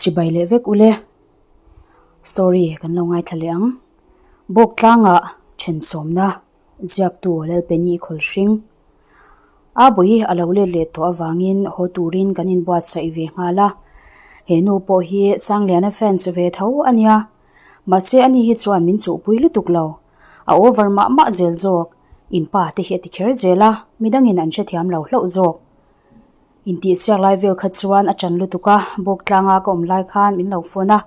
Chibai leh vek ule. Story kan lo ngaithla leh ang. Bawk tlangah then sawmna ziaktu Lalpeni Khawlhring a bawi a lo let leh tawh avangin haw turin kan inbuatsaih ve nghal a. He nu pawh hi Sangliana fans ve tho a nia. Mahse ani hi chuan min chuhpui lutuk lo. A over mah mah zel zawk. In pa te hi a ti kher zel a, midangin an hrethiam lo hlauh zawk. Intihsiak lai vel kha chuan a ṭan lutuk a, bawk tlanga ka awm lai khan min lo phone a.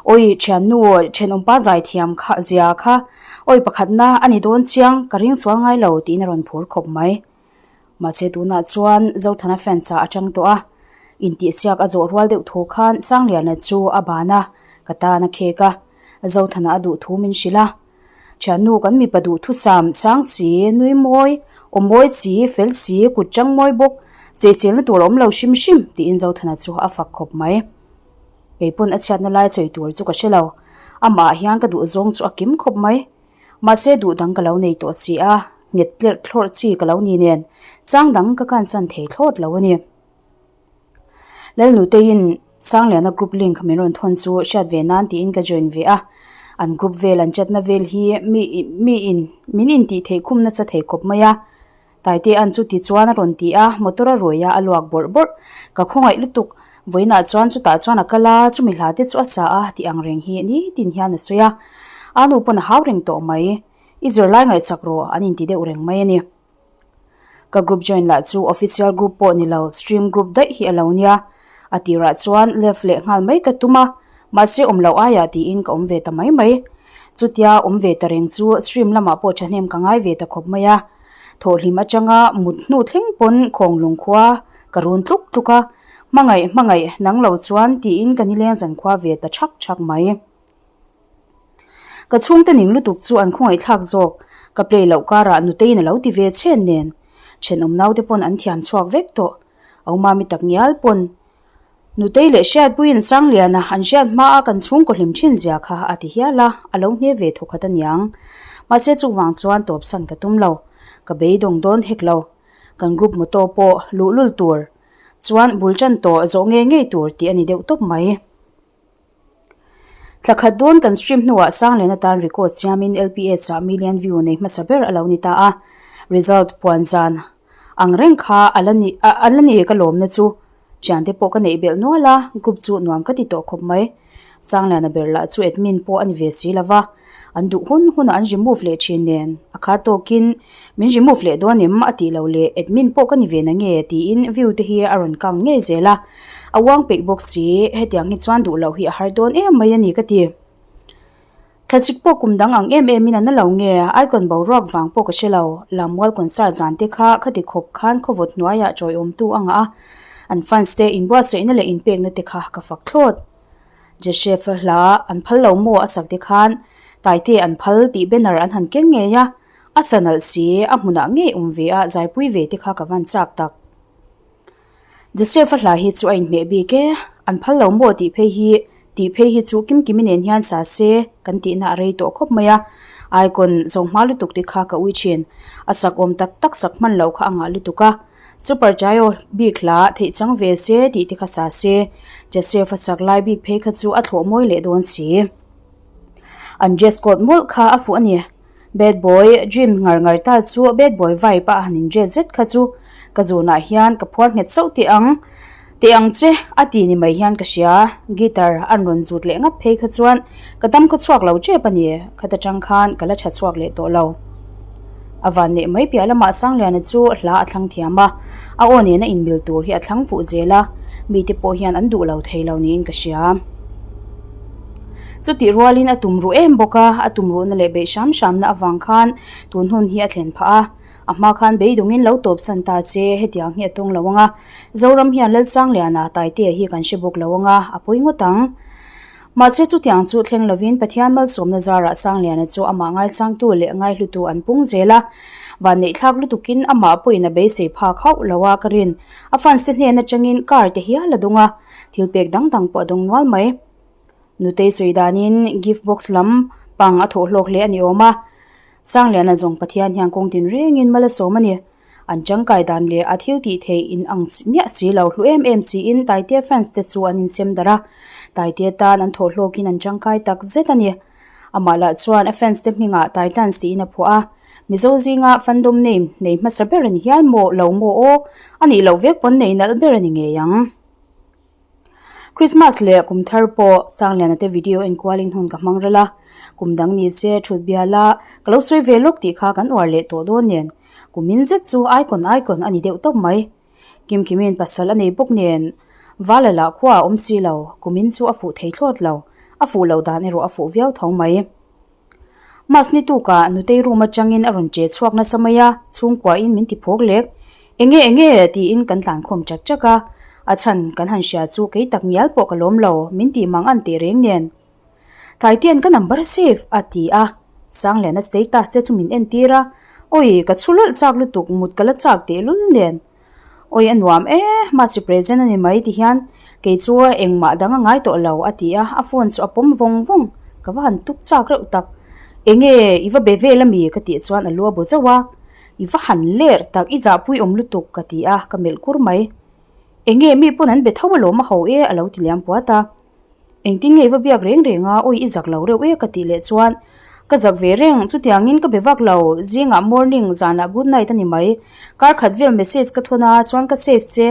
Awi ṭhiannu, ṭhenawmpa zaithiam kha zia kha awi pakhatna a ni dawn chiang, ka ring sual ngai lo tiin a rawn phur khawp mai. Mahse tunah chuan Zothana fans ah a ṭang tawh a, intihsiak a zawh rual deuh thu khan Sangliana chu a ban a, ka tan a khek a, Zothana a duh thu min hrilh a. Thiannu kan mipa duhthusam sang si, nui mawi, aw mawi si, fel si, kut chang mawi bawk, cheichhelna tur a awm lo hrim hrim tiin Zothana chu a fak khawp mai. Kei pawn a chhiatna lai sawi tur chu ka hre lo, amah ah hian ka duh zawng chu a kim khawp mai. Mahse duh dang ka lo nei tawh si a, nghet tlerh thlawrh chi ka lo ni nen, chang dang ka kansan thei thlawt lo a ni. Lalnuteiin Sangliana group link min rawn thawn chu hriat ve nan tiin ka join ve a, an group vel an chatna vel hi mi mi in min intih theih khum nasa thei khawp mai a, Taitea'n chu ti chuan a rawn ti a, motor a ruai a, a luak bawrh bawrh. Ka khawngaih lutuk, vawiinah chuan chutah chuan a kal a, chumi hla te chu a sa a tih ang reng hi nitin hian a sawi a, a nu pawn a hau reng tawh mai, i zirlai ngaihchak rawh an inti deuh reng mai a ni. Ka group join lah chu official group pawh ni lo stream group daih hi a lo nia. A tirah chuan left leh nghal mai ka tum a, mahse awm loh aiah tiin ka awm ve ta mai mai. Chutia awm ve ta reng chu stream lamah pawh thahnem ka ngai ve ta khawp mai a. Thawhhlim atanga mut hnu thleng pawn khawnglung khua ka run tluk tluk a, hmangaih hmangaih nang lo chuan tiin ka nileng zankhua ve ta thak thak mai. Ka chhungte ning lutuk chu an khawngaihthlak zawk, ka play loh karah nuteiin a lo ti ve chhen nen. Thenawm naute pawn an thiam chhuak vek tawh. Aumami tak ngial pawn Nutei leh Hriatpuiin Sangliana an hriat hmaa kan chhungkaw hlim thin zia kha a ti hial a, a lo hne ve thawkhat aniang. Mahse chuvang chuan tawpsan ka tum lo. Ka beidawng dawn hek lo. Kan group motto pawh luhlul tur chuan bul tan tawh zawh ngei ngei tur tih a ni deuh tawp mai. Thla khat dawn kan stream hnuah Sanglian atan record siamin LPS ah million view nei hmasa ber a lo ni ta a, result puan zan ang reng kha a la ni a la ni ka lawmna chu thiante pawh ka neih belh nual a, group chu nuam ka ti tawh khawp mai. Sangliana ber lah chu admin pawh a ni ve si lova, an duh hun hunah an remove leh thin nen a kha tawkin Min remove leh dawn em? a tih loh leh admin pawh ka ni ve na nge? tiin view te hi a rawn count ngei zel a, a uang peih bawk si, hetiang hi chuan duh loh hi a har dawn em mai a ni ka ti. Thlachik pawh kum dang ang em em in a na lo nge? Icon boruak vang pawh ka hre lo, Lammual concert zan te kha khati khawp khan khawvawt hnuaiah chawiawmtu a ngah a, an fans te inbuatsaihna leh inpekna te kha ka fak thlawt. Joseph-a hla an phal lo maw a sak te khan Taite an phal tih banner an han keng ngei a, A sa nalh si, a hmunah ngei awm ve a, zaipui ve te kha ka van chak tak. Joseph-a hla hi chu a inhmeh bik e, an phal lo maw tih phei hi tih phei hi chu Kimkimi nen hian sa se kan tihna a rei tawh khawp mai a, icon zo hma lutuk te kha ka ui thin, a sak awm tak tak sak hman loh kha a ngah lutuk a, Super Chaio bik hla theih chang ve se tih te kha sa se, Joseph-a sak lai bik phei kha chu a thlawh mawi leh dawn si. An dress code mawlh kha a fuh a ni. Bad boy dream ngar ngar ta chu bad boy vibe a han in dress zet kha chu ka zunah hian ka phuar nghet sauh teh ang teh ang che a ti ni mai hian ka hria guitar an rawn zut leh ngap phei kha chuan ka dam khaw chhuak lo tep a ni khat atang khan ka la tha chhuak leh tawh lo a van neih mai piah lamah Sangliana chu hla a thlang thiam a a aw nena inmil tur hi a thlang fuh zel a mite pawh hian an duh lo thei lo niin ka hria. Chutih rualin a tum ruh em bawk a, a tum ruhna leh beih hram hramna avang khan tun hun hi a thlen phah a. A hma khan beidawngin lo tawp san ta che, hetiang hi a tawng lo ang a. Zoram hian Lalsangliana Taitea hi kan hre bawk lo ang a, a pawi ngawt ang. Mahse chutiang chu thleng lovin Pathian malsawmna zarah Sangliana chu amah ngaisangtu leh ngaihlutu an pung zel a. Vanneihthlak lutukin amah pawhin a beisei phak hauh lo a ka rin. A fans te hnen atangin car te hial a dawng a, thil pek dang dang pawh a dawng nual mai. Nutei sawi danin gift box lam pang a thawh hlawk hle a ni awm a, Sangliana zawng Pathian hian kawng tin rengin mal a sawm a ni. An tangkai dan leh a thil tih theih in ang miah si lo hlu em em siin Taitea fans te chu an insem darh a, Taitea tan an thawh hlawkin an tangkai tak zet a ni. Amah lah chuan a fans te hmingah Taitans tiin a phuah a, Mizo zinga fandom name nei hmasa ber a ni hial maw lo maw aw, a nih loh vek pawn nei nalh ber a ni ngei ang. Christmas leh kum thar pawh Sangliana te video en kualin hun ka hmang ral a, kum dang ni se thut bial a, ka lo sawi ve lawk tih kha kan uar leh tawh dawn nen, kumin zet chu icon icon a ni deuh tawp mai. Kimkimin pasal a nei bawk nen Vala lah khua a awm si lo, kumin chu a fuh thei thlawt lo, a fuh loh dan erawh a fuh viau tho mai. Mas ni tukah nutei room atangin a rawn che chhuak nasa mai a, chhungkuain min ti phawk lek. Enge enge? tiin kan tlan khawm chak chak a, a chhan kan han hria chu kei tak ngial pawh ka lawm lo, min tih mang an teh reng nen. Taitian ka number a save a ti a, Sangliana status te chu min entir a, Awi ka chhu lawlh chak lutuk mut ka la chak tehlul nen. Awi a nuam e, mahse present a ni mai ti hian kei chu engmah dang a ngai tawh lo a ti a, a phone chu a pawm vawng vawng, ka va han tuk chak reuh tak. Enge i va be vel ami ka tih chuan a lu a bu zauh a, i va han ler tak i zahpui awm lutuk ka ti a, ka melh kur mai. Enge mi pawn an be tho alawm a ho e a lo ti liam puat a. Engtin nge i va biak reng reng a, awi i zak lo reuh e ka tih leh chuan ka zak ve reng, chutiangin ka be vak lo, zingah morning, zanah good night a ni mai, kar khat vel message ka thawn a, chuan ka save che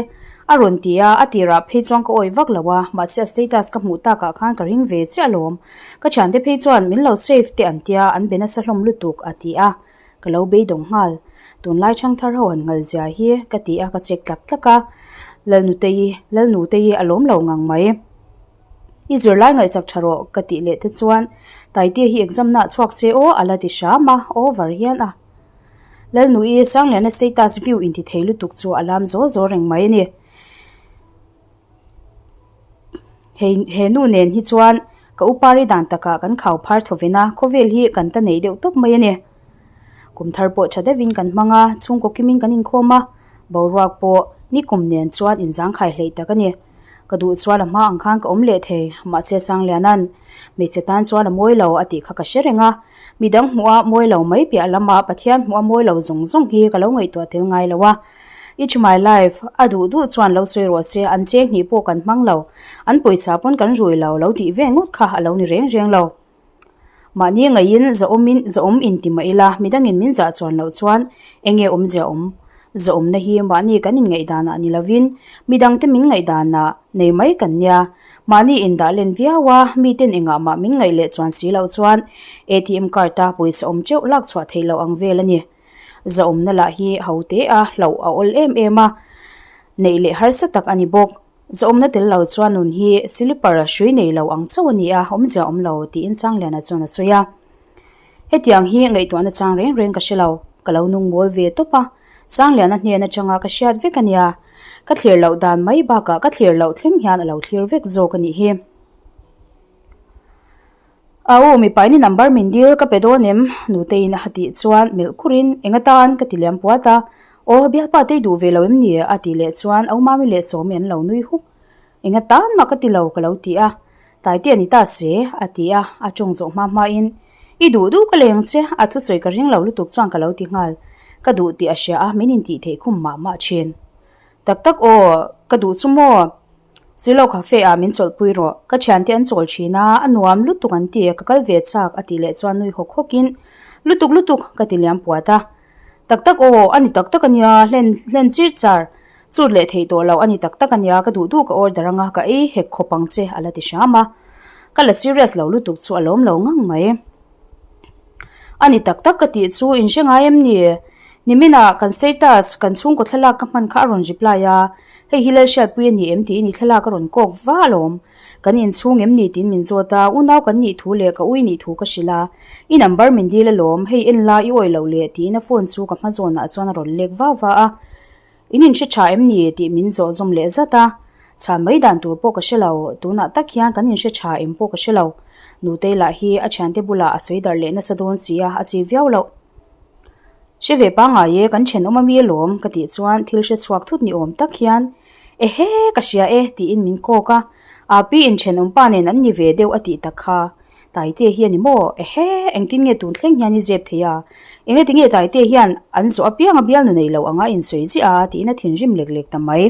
a rawn ti a, a tirah phei chuan ka awi vak lo a, mahse a status ka hmuh takah khan ka ring ve chiah alawm, ka thiante phei chuan min lo save te an tia, an be nasa hlawm lutuk a ti a, ka lo beidawng nghal, tunlai thangthar ho han nghal zia hi ka ti a ka check tlak tlak a, Lalnutei Lalnutei a lawm lo ngang mai. I zirlai ngaihchak tha rawh ka tih leh te chuan Taitea hi exam na ah chhuak se aw a la ti hram a, over hian a. Lalnui Sangliana status view inti thei lutuk chu a lam zaw zaw reng mai a ni. Hei he nu nen hi chuan ka upari dan takah kan khau phar thaw ven a, khawvel hi kan ta nei deuh tawp mai a ni. Kum thar pawh tha deuhin kan hmang a, chhungkaw kimin kan inkhawm a, boruak pawh nikum nen chuan inzangkhai hleih tak a ni. Ka duh chuan a hma ang khan ka awm leh thei, mahse Sangliana'n hmeichhe tan chuan a mawi lo a tih kha ka hre reng a, midang hmuha mawi lo mai piah lama Pathian hmuha mawi lo zawng zawng hi ka lo ngaihtuah tel ngai lo a. It's my life, a duh duh chuan lo sawi rawh se, an cheng hnih pawh kan hmang lo, an pawisa pawn kan rui lo, lo tih ve ngawt kha a lo ni reng reng lo. Mahni ngaiin zahawmin zahawm inti mah ila, midangin min zah chuan loh chuan eng nge awmzia awm? Zahawmna hi mahni kan inngaihdanah ni lovin midangte min ngaihdanah nei mai kan nia. Mahni indah len viau a, miten engah mah min ngaih leh chuan si loh chuan ATM card-a pawisa awm teuh lak chhuah theih loh ang vel a ni. Zahawmna lah hi ho te a, hlauh a awl em em a, neih leh harsa tak a ni bawk. Zahawmna tel lo chuan nun hi silipar hrui nei lo ang chauh a ni a, awmzia awm lo tiin Sangliana chuan a sawi a. Hetiang hi ngaihtuahna chang reng reng ka hre lo, ka lo nung mawl ve tawp a, Sangliana hnen atanga ka hriat vek a nia. Ka thlir loh dan mai bakah ka thlir loh thleng hian a lo thlir vek zawk a nih hi. Au, mipa in i number min dil ka pe dawn em? Nuteiin a tih chuan melh kurin eng atan ka ti liam puat a. Aw, bialpa te i duh ve lo em ni? a tih leh chuan au mami leh Sawmi an lo nui huk. Eng atan mah ka ti lo ka lo ti a. Taite a ni ta se a ti a, a tawng zawh hma hmain I duh duh ka leng che a thusawi ka ring lo lutuk chuan ka lo ti nghal. Ka duh tih a hria a, min intih theih khum mah mah thin. Tak tak aw, ka duh chu maw? Silo cafe ah min chawlhpui rawh, ka thiante an chawl thin a, a nuam lutuk an ti, ka kal ve chak a tih leh chuan nui hawk hawk in lutuk lutuk ka ti liam puat a. Tak tak aw, a ni tak tak a nia, hlen hlen chir char, chut leh theih tawh loh a ni tak tak a nia, ka duh duh ka order anga ka ei hek khawp ang che a la ti hram a. Ka la serious lo lutuk chu a lawm lo ngang mai. A ni tak tak ka tih chu in hre ngai em ni? Niminah kan status, kan chhungkaw thlalak ka hman kha a rawn reply a, hei hi Lalhriatpui a ni em tiin i thlalak a rawn kawk va alawm. Kan inchhung em ni tiin min zawt a, unau kan nih thu leh ka ui nih thu ka hrilh a, i number min dil alawm, hei en la i awih loh leh tiin a phone chu ka hma zawnah chuan a rawn lek va va a. In inhre tha em ni? tih min zawh zawm leh zat a. Chhan mai dan tur pawh ka hre lo, tunah tak hian kan inhre tha em pawh ka hre lo. Nutei lah hi a thiante bulah a sawi darh leh nasa dawn si a, a chi viau loh. Hre ve pangngai e, kan thenawm ami alawm ka tih chuan thil hre chhuak thut ni awm tak hian Ehe, ka hria e tiin min kawk a. Api inthenawm pa nen an ni ve deuh a tih tak kha. Taite hi a ni maw? Ehe, engtin nge tun thleng hian i zep thei a? Enge tinge Taite hian an zawh apiang a bialnu nei lo anga insawi ziah a? tiin a thinrim lek lek ta mai.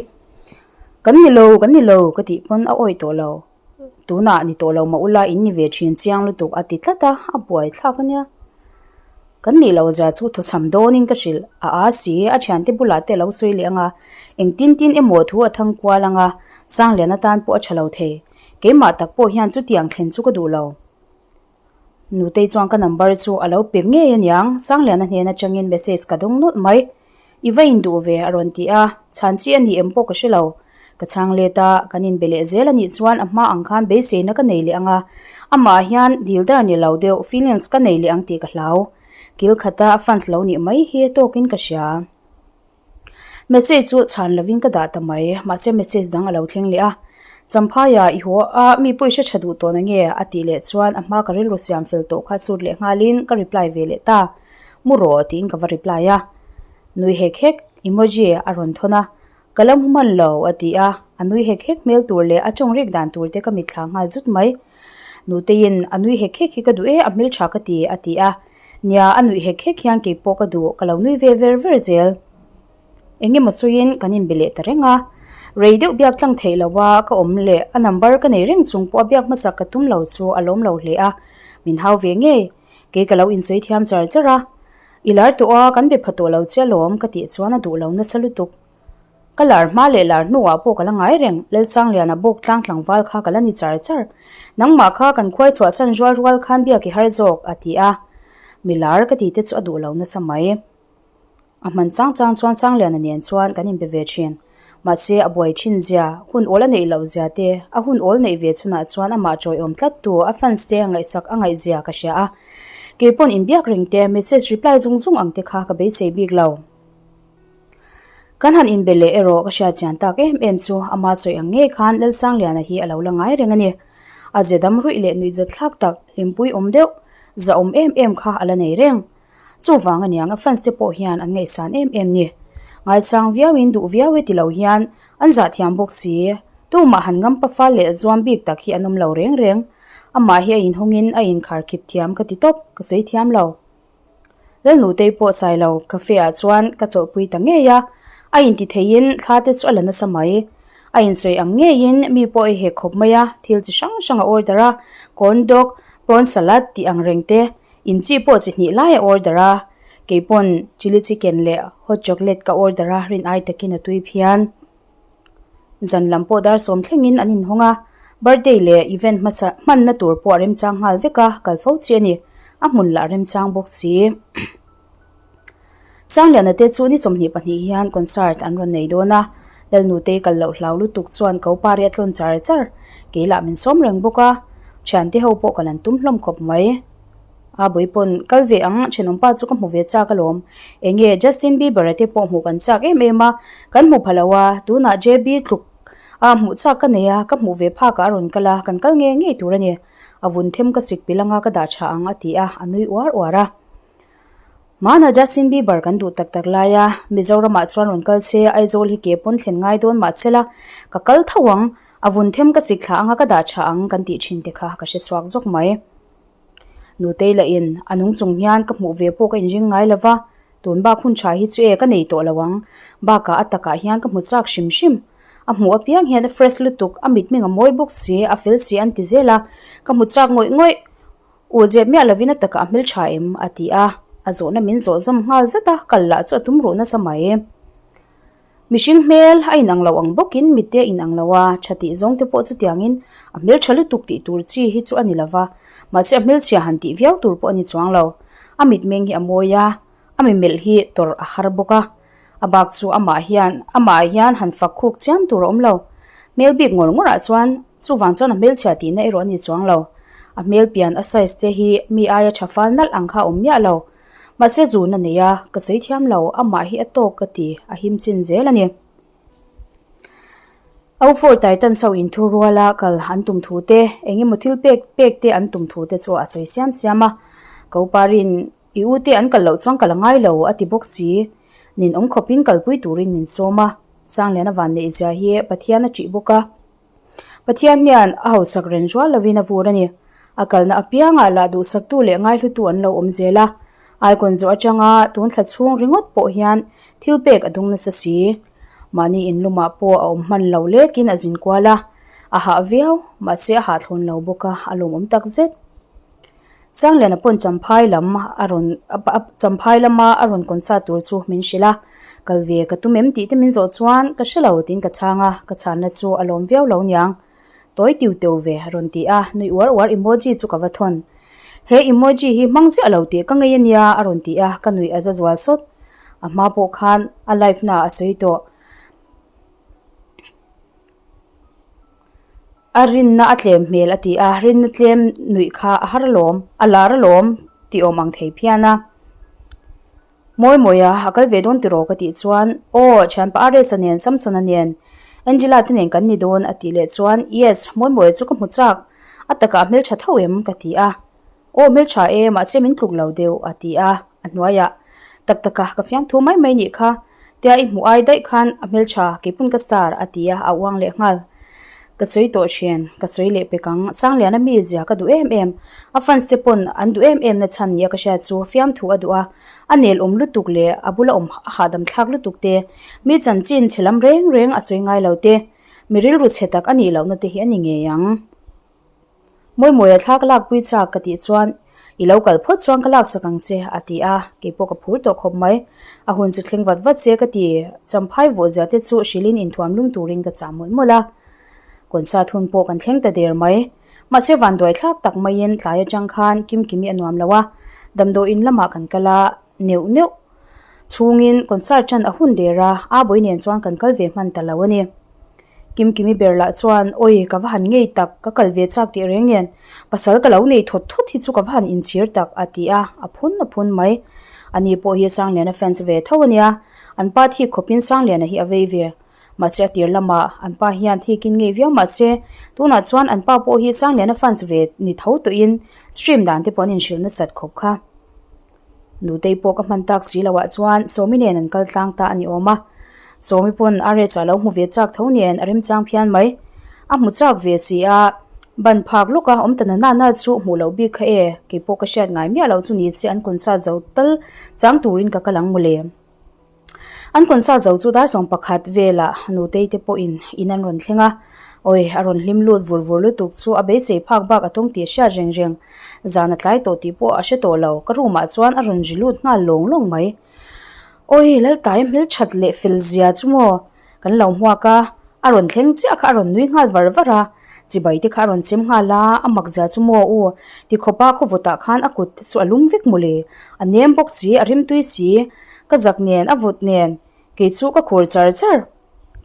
Kan ni lo, kan ni lo ka tih pawn a awih tawh lo. Tunah ni tawh lo mah ula in ni ve thin chiang lutuk a ti tlat a, a buai thlak a nia. Kan nih loh zia chu thawchham dawnin ka hrilh a a si, a thiante bulah te a lo sawi leh ang a, engtin tin emaw thu a thang kual ang a, Sanglian atan pawh a tha lo thei. Keimah tak pawh hian chutiang thlen chu ka duh lo. Nutei chuan ka number chu a lo pe ngei aniang, Sangliana hnen atangin message ka dawng nawlh mai. I va induh ve a rawn ti a, chhan chi a ni em pawh ka hre lo. Ka chhang let a, kan inbe leh zel a nih chuan a hma ang khan beiseina ka nei leh ang a, amah hian dil dar ni lo deuh feelings ka nei leh ang tih ka hlau. Kil khata a fans lo nih mai hi tawkin ka hria. Message chu chhan lovin ka dah ta mai, mahse message dang a lo thleng leh a. Champhaia i haw a, mi pawh i hre tha duh tawh na nge? a tih leh chuan a hma ka rilru siam fel tawh kha sut leh nghalin ka reply ve leh ta. Mu rawh tiin ka va reply a. Nui hek hek emoji a rawn thawn a, Ka la hmu hman lo a ti a, a nui hek hek hmel tur leh a tawng rik dan tur te ka mitthla nghal zut mai. Nuteiin a nui hek hek hi ka duh e, a hmeltha ka ti a ti a. Nia, a nuih hek hek hian kei pawh ka duh, ka lo nui ve ver ver zel. Eng emaw sawiin kan inbe leh ta reng a. Rei deuh biak tlang theih lo a, ka awm leh a number ka nei reng chung pawh a biak hmasak ka tum lo chu a lawm lo hle a, min hau ve ngei. Kei ka lo insawi thiam char char a. I lar tawh a, kan be pha tawh lo che alawm ka tih chuan a duh lo nasa lutuk. Ka lar hma leh lar hnuah pawh ka la ngai reng, Lalsangliana bawk tlang tlangval kha ka la ni char char. Nangmah kha kan khuai chhuahsan rual rual khan biak i har zawk, a ti a. Mi lar ka tih te chu a duh lo nasa mai. A hman chang chang chuan Sangliana nen chuan kan inbe ve thin. Mahse, a buai thin zia, hun awl a neih loh zia te, a hun awl neih ve chhunah chuan amah tawiawm tlat tu a fans te a ngaihsak a ngaih zia ka hria a. Kei pawn inbiak reng te, message reply zung zung ang te kha ka beisei bik lo. Kan han inbe leh erawh ka hriat chian tak em em chu ama chawi ang ngei khan Lalsangliana hi a lo la ngai reng a ni. A ze dam ruih leh nuihzat thlak tak, hlimpui awm deuh, zahawm em em kha a la nei reng. Chuvang aniang a fans te pawh hian an ngaihsan em em ni. Ngaisang viauin duh viau e ti lo hian an zah thiam bawk si. Tumah han ngam pafa leh zuam bik tak hi an awm lo reng reng. Amah hi a inhawngin a inkhar khip thiam ka ti tawp, ka sawi thiam lo. Lalnutei pawh sai lo, cafe ah chuan ka chawlhpui ta ngei a. A inti theiin thla te chu a la nasa mai. A insawi ang ngeiin mi pawh a i hek khawp mai a, thil chi hrang hrang a order a, corn dog, prawn salad tih ang reng te. In chi pawh chi hnih lai a order a, kei pawn chilli chicken leh hot chocolate ka order a rin ai takin a tui phian. Zan lam pawh dar sawm thlengin an inhawng a, birthday leh event hmasa hmanna tur pawh a remchang nghal vek a, kal fo chi a ni, a hmun lah a remchang bawk si. Sangliana te chu ni 22 hian concert an rawn nei dawn a, Lalnutei kal loh hlau lutuk chuan ko pa ri a tlawn char char, kei lah min sawm reng bawk a, thiante ho pawh kal an tum hlawm khawp mai. A bui pawn kal ve ang, thenawmpa chu ka hmu ve chak alawm, enge Justin Bieber a te pawh hmuh kan chak em em a, kan hmu pha lo a, tunah JB tluk a hmuh chak ka nei a, ka hmuh ve phakah a rawn kal a, kan kal ngei ngei tur a ni, a vun them ka sik pilh anga ka dah tha ang a ti a, a nui uar uar a. Hmana Justin Bieber kan duh tak tak lai a, Mizoramah chuan rawn kal se Aizawl hi ke pawn thlen ngai dawn mah se la, ka kal tho ang, a vun them ka chik thla anga ka dah tha ang kan tih thin te kha ka hre chhuak zawk mai. Nutei lahin a nung chung hian ka hmuh ve pawh ka inring ngai lo va, tun bak hun tha hi chu e ka nei tawh lo ang, bakah a takah hian ka hmu chak hrim hrim. A hmuh apiang hian a fresh lutuk, a mitmeng a mawi bawk si, a fel si an ti zel a, ka hmu chak ngawih ngawih. U zep miah lovin a takah a hmel tha em? a ti a, a zawhna min zawh zawm nghal zat a, kal lah chu a tum ruh nasa mai. Mihring hmel a inang lo ang bawkin mitte a inang lo a, tha tih zawng te pawh chutiangin a hmel tha lutuk tih tur chi hi chu a ni lo va, mahse a hmelchhia han tih viau tur pawh a ni chuang lo. A mitmeng hi a mawi a, a mimelh hi tawrh a har bawk a, a bak chu amah hian amah hian han fak khuk chiam tur a awm lo. Hmel bik ngawr ngawrah chuan chuvang chuan a hmelchhia tihna erawh a ni chuang lo. A hmel pian a size te hi mi aia tha fal nalh ang kha a awm miah lo. Mahse zun a nei a, ka sawi thiam lo, amah hi a tawk ka ti, a him chin zel a ni. Aufawr Titans ho inthu ruala kal an tum thu te, eng emaw thil pek pek te an tum thu te chu a sawi siam siam a. Koparin I u te an kal loh chuan kal a ngai lo, a ti bawk si. Nin awm khawpin kalpui turin min sawm a, Sangliana van neih zia hi Pathian a ṭih bawk a. Pathian hian a hausak ren rual lovin a vur a ni. A kalna apiangah lah duhsaktu leh ngaihlutu an lo awm zel a. Icon zawh atanga tun thla chhung ringawt pawh hian thil pek a dung nasa si. Mahni inlumah pawh a awm hman lo lekin a zin kual a, a hah viau, mahse a hahthlawn lo bawk a, a lawmawm tak zet. Sangliana pawn Champhai lam a rawn Champhai lama a rawn concert tur chu min hrilh a, kal ve ka tum em tih te min zawh chuan ka hre lo tiin ka chhang a, ka chhanna chu a lawm viau lo niang. Tawi tiu teu ve a rawn ti a, nui uar uar emoji chu ka va thawn. He emoji hi hmang ziah lo tih ka ngei ania a rawn ti a, ka nuih a za zual sawt. A hma pawh khan a live na a sawi tawh. A rinna a tlem hmel a ti a, rinna tlem nuih kha a har alawm, a lar alawm tih awm ang thei phian a. Mawi mawi a, a kal ve dawn tiraw ka tih chuan, Aw, thianpa Aresa nen, Samsona nen, Angela te nen kan ni dawn a tih leh chuan, Yes, mawi mawi chu ka hmu chak, a takah a hmeltha tho em? ka ti a. Aw, hmeltha e, mahse min tluk lo deuh a ti a, a hnuaiah, Tak taka, ka fiamthu mai mai nih kha, tia i hmuh ai daih khan a hmeltha, keipun ka star a ti a, a uang leh nghal. Ka sawi tawh thin, ka sawi leh pek ang. Sangliana mi zia ka duh em em. A fans te pawn an duh em em na chhan nia ka hriat chu fiamthu a duh a, a nel awm lutuk leh a bula awm a hahdam thlak lutuk te, mi chanchin chhe lam reng reng a sawi ngai lo te, mi rilru chhe tak a nih lohna te hi a ni ngei ang. Mawimawia thla ka lakpui chak ka tih chuan, I lo kal phawt chuan ka laksak ang che, a ti a, keipawh ka phur tawh khawp mai. A hun chu thleng vat vat se ka ti, champhai vawh zia te chu hrilhin inthuam lum turin ka chah mawlh mawlh a. Concert hun pawh kan thleng ta der mai. Mahse vanduai thlak tak maiin tlai atang khan Kimkimi a nuam lo a, damdawiin lamah kan kal a, neuh neuh chhungin concert tan a hun der a, Abawi nen chuan kan kal ve hman ta lo a ni. Kimkimi ber lah chuan, Awi, ka va han ngei tak, ka kal ve chak tih reng nen, pasal ka lo nei thawt thawt hi chu ka va han inchhir tak, a ti a, a phun a phun mai. Ani pawh hi Sangliana fans ve tho a nia, an pa thik khawpin Sangliana hi a vei ve. Mahse a tir lamah an pa hian thikin ngei viau mahse, tunah chuan an pa pawh hi Sangliana fans ve ni tho tawhin stream dan te pawh an inhrilh nasat khawp kha. Nutei pawh ka hman tak si loah chuan Sawmi nen an kal tlang ta a ni awm a. Sawmi pawn a rech a lo hmu ve chak tho nen a remchang phian mai. A hmu chak ve si a, ban phak lawk a awm ta na na chu hmuh loh bik kha e, kei pawh ka hriat ngai miah loh chu ni se an concert zo tal chang turin ka kal ang mawle. An concert zo chu dar 11 velah Nutei te pawhin in an rawn thleng a, awi a rawn hlim lut vur vur lutuk chu a beisei phak bak a tawng tih a hriat reng reng. Zan a tlai tawh tih pawh a hre tawh lo, ka room ah chuan a rawn ri lut nghal lawng lawng mai. Awi Laltai hmelthat leh fel zia chu maw? Kan lo hmuak a, a rawn thleng chiah kha a rawn nui nghal var var a, chibai te kha a rawn sem nghal a, a mak zia chu maw u, tikhawpa khawvawtah khan a kut te chu a lum vek mawle, a nem bawk si, a rimtui si, ka zak nen, a vawt nen, kei chu ka khur char char.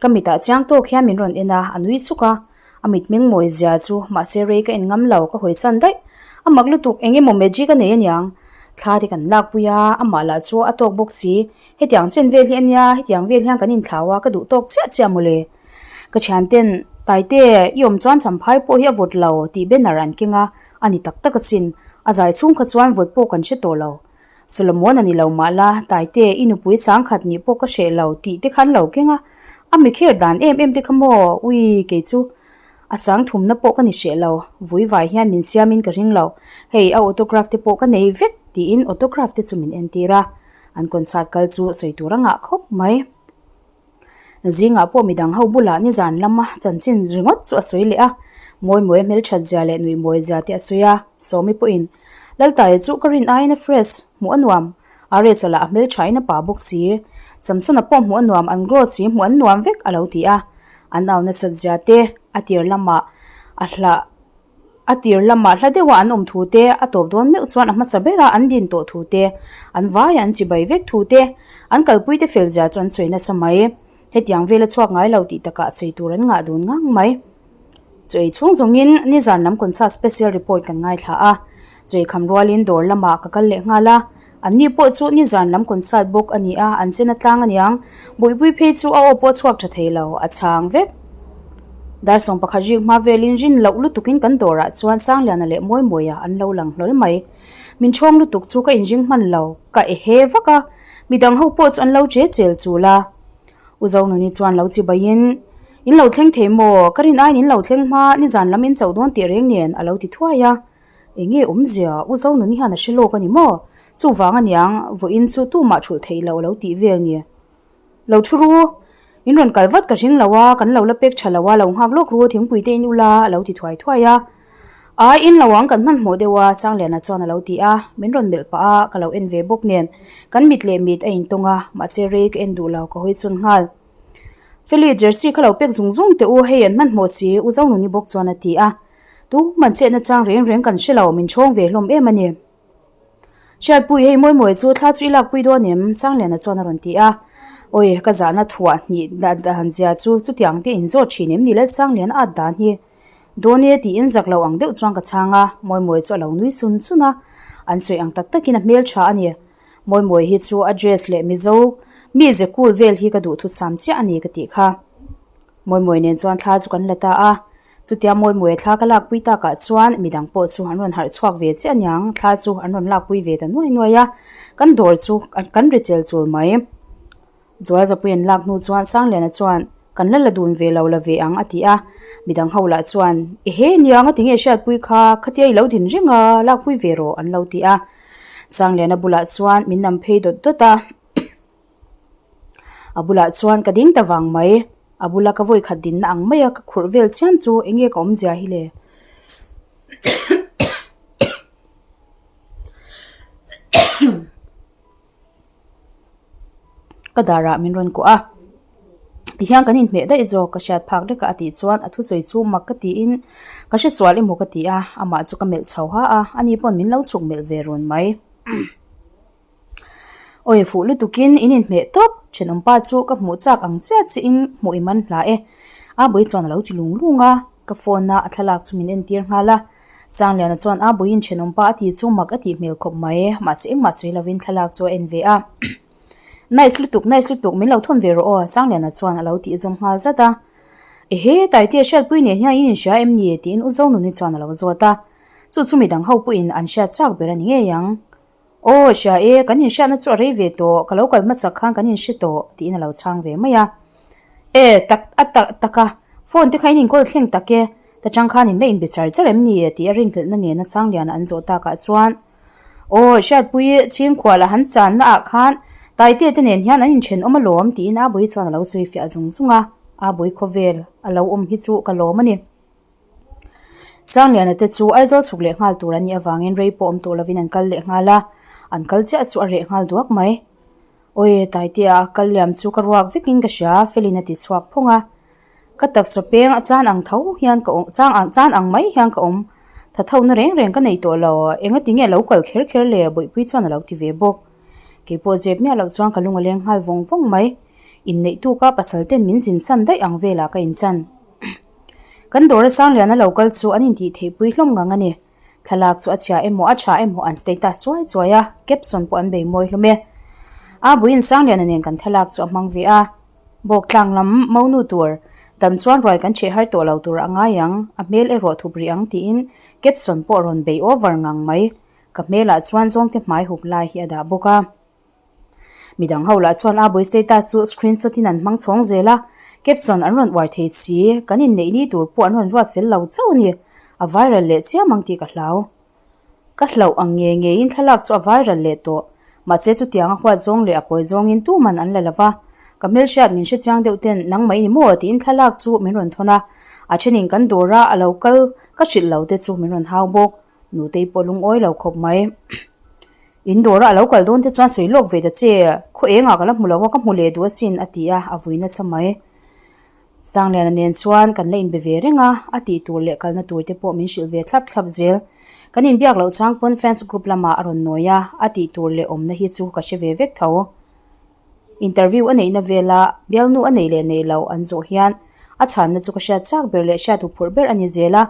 Ka mitah chiang tawk hian min rawn en a, a nui chuk a, a mitmeng mawi zia chu mahse rei ka en ngam lo, ka hawi san daih. A mak lutuk, eng emaw magic a nei aniang. Thla te kan lakpui a, amah lah chu a tawk bawk si, Hetiang chen vel hi a nia, hetiang vel hian kan inthlau a, ka duh tawk chiah chiah mawle. Ka thianten, Taite, i awm chuan champhai pawh hi a vawt lo, tih banner an keng a, a ni tak tak asin. A zai chhung kha chuan vawt pawh kan hre tawh lo. Solomon a ni lo mah la, Taite, i nupui changkhat nih pawh ka hreh lo, tih te kha an lo keng a. A mi kher dan em em te kha maw, ui, kei chu a chang thumna pawh ka ni hreh lo, vui vai hian min siamin ka ring lo. Hei, a autograph te pawh ka nei vek, tiin autograph te chu min entir a. An concert kal chu sawi tur a ngah khawp mai. Zingah pawh midang ho bulah nizan lama chanchin ringawt chu a sawi leh a, Mawimawia hmelthat zia leh nuihmawi zia te a sawi a, Sawmi pawhin, Laltaia chu ka rin aiin a fresh, hmuh a nuam, Ares-a lah a hmelthain a pa bawk si, Samsona pawh hmuh a nuam, an glow si hmuh an nuam vek a lo ti a, an au nasat zia te a tir lamah a hlah. A tir lamah hla deuha an awm thu te, a tawp dawn meuh chuan a hmasa bera an din tawh thu te, an vaia an chibai vek thu te, an kalpui te fel zia chu an sawi nasa mai. Hetiang vela chhuak ngai lo tih takah sawi tur an ngah dun ngang mai. Chaw ei chhung zawngin nizan lam concert special report kan ngaithla a, chaw ei kham rualin dawr lamah ka kal leh nghal a, Anni pawh chu nizan lam concert bawk a ni a, an chen a tlang aniang. Buihpui phei chu a aw pawh a chhuak tha thei lo, a chhang vek. Dar 11 rik hma velin rin loh lutukin kan dawrah chuan Sangliana leh Mawimawia an lo lang hlawl mai. Min chhawng lutuk chu ka inring hman lo, ka ehe vak a, midang ho pawh chu an lo che chel chul a. U Zonuni chuan lo chi baiin, In lo thleng thei maw? Ka rin aiin in lo thleng hma, nizan lam in chauh dawn tih reng nen a lo ti thuai a. Enge awmzia, U Zonuni hian a hre lawk a ni maw? Chuvang aniang, vawiin chu tumah thulh theih loh a lo tih vel ni. Lo thu ru, in rawn kal vat ka hring lo a, kan lo la pek tha lo a, lo nghak lawk ru, thingpui te in ula a lo ti thuai thuai a. Ai, in lo ang kan hmanhmawh deuh a, Sangliana chuan a lo ti a, min rawn melh pah a, ka lo en ve bawk nen, kan mit leh mit a intawng a, mahse rei ka en duh lo, ka hawi chun nghal. Feli, jersey kha lo pek zung zung teh u, hei an hmanhmawh si, U Zonuni bawk chuan a ti a. Tu man chetna chang reng reng kan hre lo, min chhawng ve hlawm em a ni. Hriatpui, hei mawi mawi chu thla chu i lakpui dawn em? Sangliana chuan a rawn ti a. Awi, ka zahna thuah hnih dan zia chu chutiang te inzawt thin em ni le Sangliana at dan hi. Dawn e tiin zak lo ang deuh chuan ka chhang a, mawi mawi chu a lo nui sun sun a. An sawi ang tak takin a hmeltha a ni. Mawi mawi hi chu a dress leh Mizo mize cool vel hi ka duhthutsam chiah a ni ka tih kha. Mawi mawi nen chuan thla chu kan la ta a. Chutia Mawimuia thla ka lakpui takah chuan midang pawh chu an rawn harh chhuak ve chiah aniang, thla chu an rawn lakpui ve ta nuai nuai a, kan dawr chu kan ri chel chul mai. Zualzapui an lak hnu chuan Sangliana chuan kan la la dun ve lo la ve ang a ti a, midang ho lah chuan ehe niang a ti nge hriatpui kha, khatia i lo din reng a, lakpui ve rawh an lo ti a. Sangliana bulah chuan min nam phei dawt dawt a. A bulah chuan ka ding ta vang mai. A bula ka vawi khat dinna ang maia ka khurh vel chiam chu eng nge ka awmzia hi le? Ka darah min rawn kuah a. Tihian kan inhmeh daih zawk ka hriat phak vek a a tih chuan a thusawi chu mak ka tiin ka hresual emaw ka ti a, amah chu ka melh chho ha a, ani pawn min lo chhuk melh ve run mai. Awi fuh lutukin in inhmeh tawp, thenawmpa chu ka hmuh chak ang chiah chiah in hmuh i man hla e. Abui chuan a lo ti lung lung a, ka phone a a thlalak chu min entir nghal a. Sangliana chuan Abuiin thenawmpa a tih chu mak a tih hmel khawp mai, mahse engmah sawi lovin thlalak chu a en ve a. Nice lutuk, nice lutuk, min lo thawn ve rawh aw, Sangliana chuan a lo tih zawm nghal zat a. Ehe, Taitea hriatpui nen hian in inhria em ni? tiin U Zonuni chuan a lo zawt a. Chu chu midang ho pawhin an hriat chak ber a ni ngei ang. Aw, hria e, kan inhriatna chu a rei ve tawh, ka lo kal hmasak khan kan inhre tawh, tiin a lo chhang ve mai a. E, tak, a tak tak a, phone te kha in inkawl thleng tak e, ta chang khan in la inbe char char em ni? tih a rinhlelhna nena Sangliana an zawh takah chuan, Aw, Hriatpui, Chhingkhuala han channa ah khan Taitea te nen hian an inthenawm alawm, tiin Abui chuan a lo sawi fiah zung zung a, Abui khawvel a lo awm hi chu ka lawm a ni. Sangliana te chu Aizawl chhuk leh nghal tur an nih avangin rei pawh awm tawh lovin an kal leh nghal a, an kal chiah chu a reh nghal duak mai. Awi, Taitea a kal liam chu ka ruak vekin ka hria, Felin a ti chhuak phawng a. Ka taksa peng a chan ang tho hian ka awm, chang ang chan ang mai hian ka awm. Tha tho na reng reng ka nei tawh lo, engati nge lo kal kher kher le? Bawihpui chuan a lo ti ve bawk. Keipawh zep miah loh chuan ka lung a leng nghal vawng vawng mai. Inneih tuka pasal ten min zin san daih ang velah ka inchan. Kan dawra Sangliana lo kal chu an intih theihpui hlawm ngang a ni. Thlalak chu a chhia emaw a tha emaw an status chuai chuai a, caption pawh an bei mawi hlawm e. A buiin Sangliana nen kan thlalak chu a hmang ve a. Bawk tlang lam monu tur dam chuan ruai kan chheh har tawh lo tur a ngai ang, a hmel erawh thup rih ang tiin caption pawh a rawn bei over ngang mai. Ka hmelah chuan zawngte hmai hup lai hi a dah bawk a. Midang ho lah chuan a bui status chu screenshot in an hmang chhawng zel a, caption an rawn uar thei si, kan inneih ni tur pawh an rawn ruat fel lo chauh a ni, a viral leh chiam ang tih ka hlau. Ka hlauh ang nge ngeiin thlalak chu a viral leh tawh, mahse chutiang a huat zawng leh a kawi zawngin tuman an la lo va, ka hmelhriat min hrechiang deuh ten nangmah i ni maw tiin thlalak chu min rawn thawn a, a thenin kan dawr a a lo kal ka hrilh lo te chu min rawn hau bawk, nutei pawh lungawi lo khawp mai. In dawra a lo kal dawn te chuan sawi lawk ve ta che, khaw engah ka la hmu lo a, ka hmu leh duh asin a ti a, a vui nasa mai. Sangliana nen chuan kan la inbe ve reng a, a tih tur leh kalna tur te pawh min hrilh ve thlap thlap zel. Kan inbiak loh chang pawn fans group lamah a rawn nawi a, a tih tur leh awmna hi chu ka hre ve vek tho. Interview a neihna vela bialnu a neih leh neih loh an zawh hian a chhanna chu ka hriat chak ber leh hriat huphurh ber a ni zel a,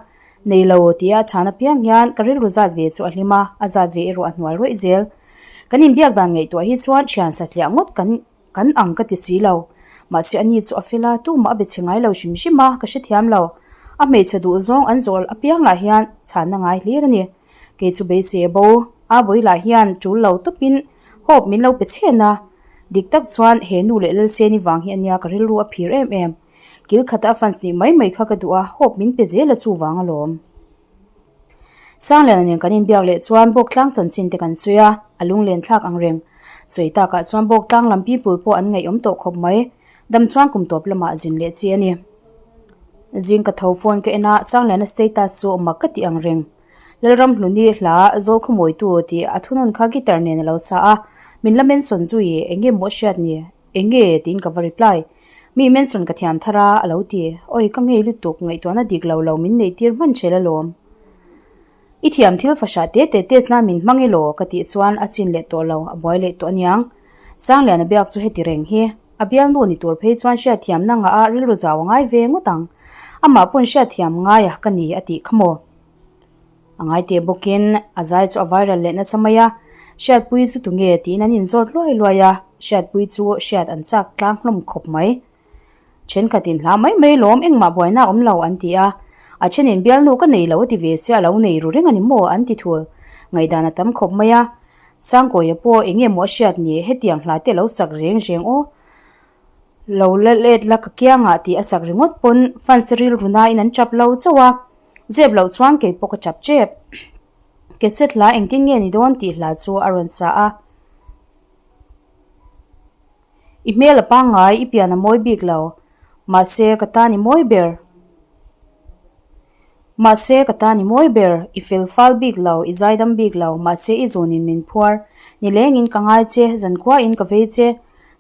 Nei lo tia a chhan apiang hian ka rilru zat ve chu a hlim a, a zat ve erawh a hnual rawih zel. Kan inbiak dan ngaihtuah hi chuan thian satliah ngawt kan kan ang ka ti si lo. Mahse ani chu a fel a, tumah a be chhe ngai lo hrim hrim a, ka hrethiam lo. A hmeichhe duh zawng an zawl apiang lah hian chhanna ngai hlir a ni. Kei chu beisei a bo, a bawi lah hian tul lo tawpin hope min lo pe chhen a. Dik tak chuan he nu leh Lalseni vang hi ania ka rilru a phir em em. Kil khata a fans nih mai mai kha ka duh a, hope min pe zel a chuvang alawm. Sangliana nen kan inbiak leh chuan Bawktlang chanchin te kan sawi a, a lunglen thlak ang reng. Sawi takah chuan Bawktlang lam people pawh an ngaihawm tawh khawp mai. Dam chuan kum tawp lamah zin leh chi a ni. Zing ka tho phone ka en a, Sangliana status chu mak ka ti ang reng. Lalramhluni hla Zawlkhawmawitu tih a thunawn kha guitar nen a lo sa a, min la mention zui eng nge maw a hriat ni? Eng nge? tiin ka va reply. Mi mention ka thiam thar a, a lo ti. Awi ka ngei lutuk, ngaihtuahna dik lo lo min neih tir hman ṭhel alawm. I thiam thil fahrah te te test nan min hmang elaw? ka tih chuan a chin leh tawh lo, a buai leh tawh aniang. Sangliana biak chu heti reng hi. A bialnu ni tur phei chuan hriatthiamna ngah a rilru zau a ngai ve ngawt ang. Amah pawn hriatthiam ngai a ka ni a tih kha maw? A ngai teh bawkin a zai chu a viral leh nasa mai a, Hriatpui chu tunge tiin an inzawt luai luai a, Hriatpui chu hriat an chak tlang hlawm khawp mai. Thenkhatin hla mai mai lawm engmah buaina a awm lo an ti a, a thenin bialnu ka nei lo a ti ve sia a lo nei ru reng a ni maw an ti thul. Ngaihdan a tam khawp mai a, Sangkawia pawh eng nge maw a hriat ni hetiang hla te a lo sak reng reng aw. Lo la let la ka kiangah tih a sak ringawt pawn fans te rilru nain an chap lo chauh a, zep loh chuan kei pawh ka chap tep. Cassette hla engtin nge ni dawn tih hla chu a rawn sa a. I hmel a pangngai, i pian a mawi bik lo. Mahse, ka tan i mawi ber. Mahse, ka tan i mawi ber. I fel fal bik lo, i zaidam bik lo. Mahse, i zunin min phuar. Nilengin ka ngai che, zankhuain ka vei che.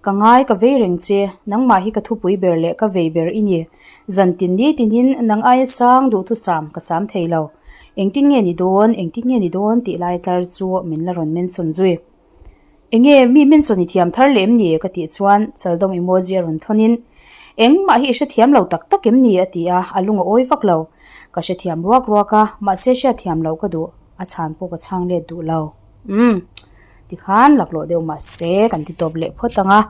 Ka ngai, ka vei reng che. Nangmah hi ka thupui ber leh ka vei ber i ni. Zan tin ni tinin nang aia sang duhthusam ka sam thei lo. Engtin nge ni dawn, engtin nge ni dawn tih lai tlar chu min la rawn mention zui. Enge mi mention i thiam thar leh em ni? ka tih chuan Chaldawng emoji a rawn thawn in Engmah hi i hrethiam lo tak tak em ni? a ti a, a lung a awi vak lo. Ka hrethiam ruak ruak a, mahse hriatthiam loh ka duh, a chhan pawh ka chhang let duh lo. Umm, tikhan laklawh deuh mahse kan ti tawp leh phawt ang a,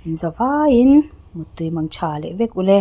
in za vaiin muttui mang tha leh vek ule.